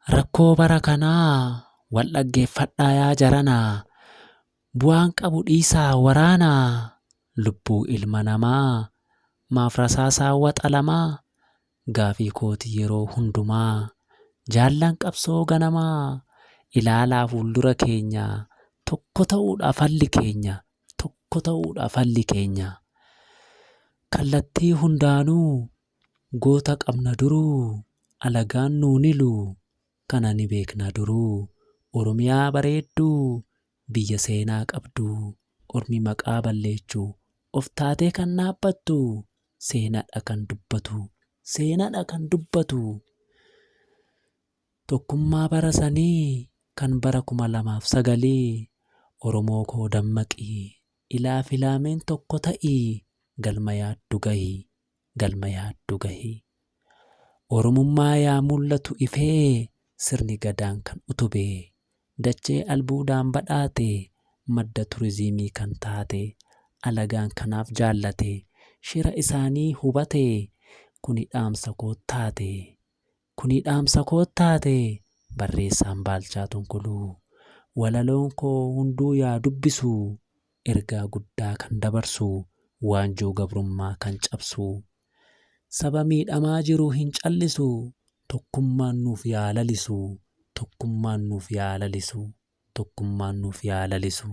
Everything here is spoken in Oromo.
Rakkoo bara kanaa wal dhaggeeffadhaa yaa jaranaa. Bu'aan qabu dhiisaa waraanaa. Lubbuu ilma namaa maaf rasaasaa waxalamaa. Gaafii kooti yeroo hundumaa. Jaallan qabsoo ganamaa. Ilaalaa fuuldura keenya. Tokko ta'uudha falli keenya. Tokko ta'uudha falli keenya. Kallattii hundaanuu goota qabna duruu. Alagaan nuun hilu kana ni beekna duruu. Oromiyaa bareedduu biyya seenaa qabdu. Ormi maqaa balleechu of taatee kan dhaabbattu. Seenaadha kan dubbatu. Seenaadha kan dubbatu. Tokkummaa bara sanii kan bara 2009 Oromoo koo dammaqi. Ilaa filaameen tokko ta'i. Galma yaaddu gahi. Galma yaaddu gahi. Oromummaa yaa mul'atu ifee sirni Gadaan kan utube. Dachee albuudaan badhaate madda turizimii kan taate. Alagaan kanaaf jaallate shira isaanii hubate. Kuni dhaamsa koo taate. Kuni dhaamsa koo taate. Barreessaan Baalchaa Tunkuluu. Walaloon koo hunduu yaa dubbisu. Ergaa guddaa kan dabarsu. Waanjoo gabrummaa kan cabsu. Saba miidhamaa jiru hin callisu. Tokkummaan nuuf yaa lalisu. Tokkummaan nuuf yaa lalisu. Tokkummaan nuuf yaa lalisu.